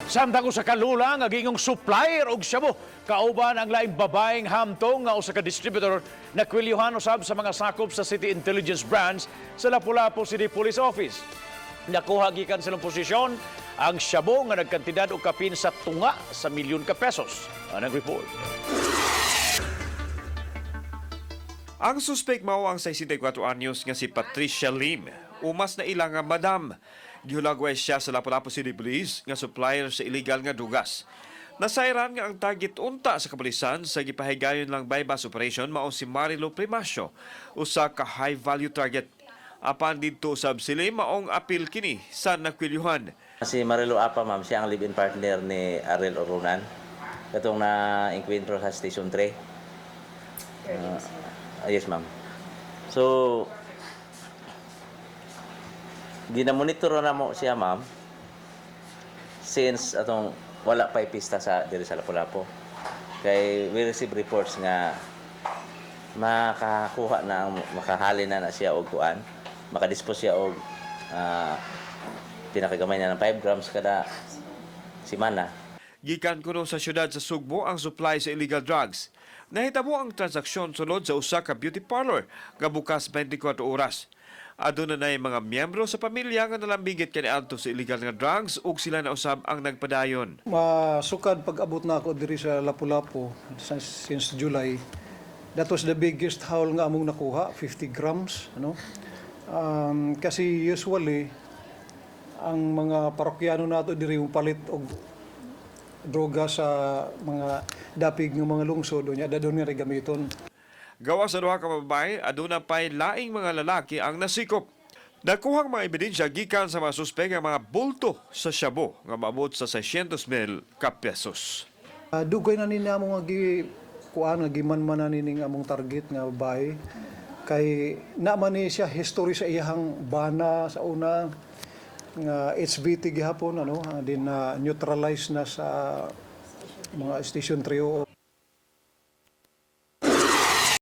Samtang usa ka lula nga giingong supplier og shabu kauban ang laing babaeng hamtong nga usa ka distributor, nakwelyuhan usab sa mga sakop sa City Intelligence Branch sa Lapu-Lapu City Police Office. Nakuha gikan sa ilang posisyon ang shabu nga nagkantidad og kapin sa tunga sa milyon ka pesos. Anang report. Ang suspect mao ang 64 anyos nga si Patricia Lim. Umas na ila nga madam. Gihulagway siya sa Lapu-Lapu City Police nga supplier sa illegal nga drugas. Nasayran nga ang target unta sa kapulisan sa gipahigayon lang buy-bust operation mao si Marilo Primacio, usa ka high value target. Apan didto usab si Lim, maong apil kini sa nakwilyuhan. Si Marilo Apa, ma'am, siya ang live-in partner ni Ariel Orunan. Katong na inkwentro sa Station 3. Yes, ma'am. So, ginamonitor na mo siya, ma'am, since atong wala pa pista sa diri sa Lapu-Lapu. Kay we receive reports nga makakuha na, makahali na na siya og kuan, makadispose siya og pinakagamay na ng 5 grams kada semana. Gikan kuno sa syudad sa Sugbo ang supply sa illegal drugs. Nahitabo ang transaksyon sulod sa usa ka beauty parlor nga bukas 24 oras. Aduna nay mga miyembro sa pamilya nga nalambigit kaniadto sa illegal nga drugs ug sila na usab ang nagpadayon. Masukad pag-abot na ako diri sa Lapu-Lapu since July. That was the biggest haul nga among nakuha, 50 grams, ano? Kasi usually ang mga parokyano nato diri palit og droga sa mga dapig ng mga lungsod unya dadon nga gamiton. Gawas sa duha ka babae, aduna pay laing mga lalaki ang nasikop. Nakuhang mga ebidensya gikan sa mga suspek ang mga bulto sa shabu nga maabot sa 600 mil ka pesos. Dugay na ni namo nga gi kuan nga gimanmanan ni ning among target nga babae kay na man ni siya history sa iyahang bana sa una nga HBT gihapon, ano, din na neutralize na sa mga Station 3.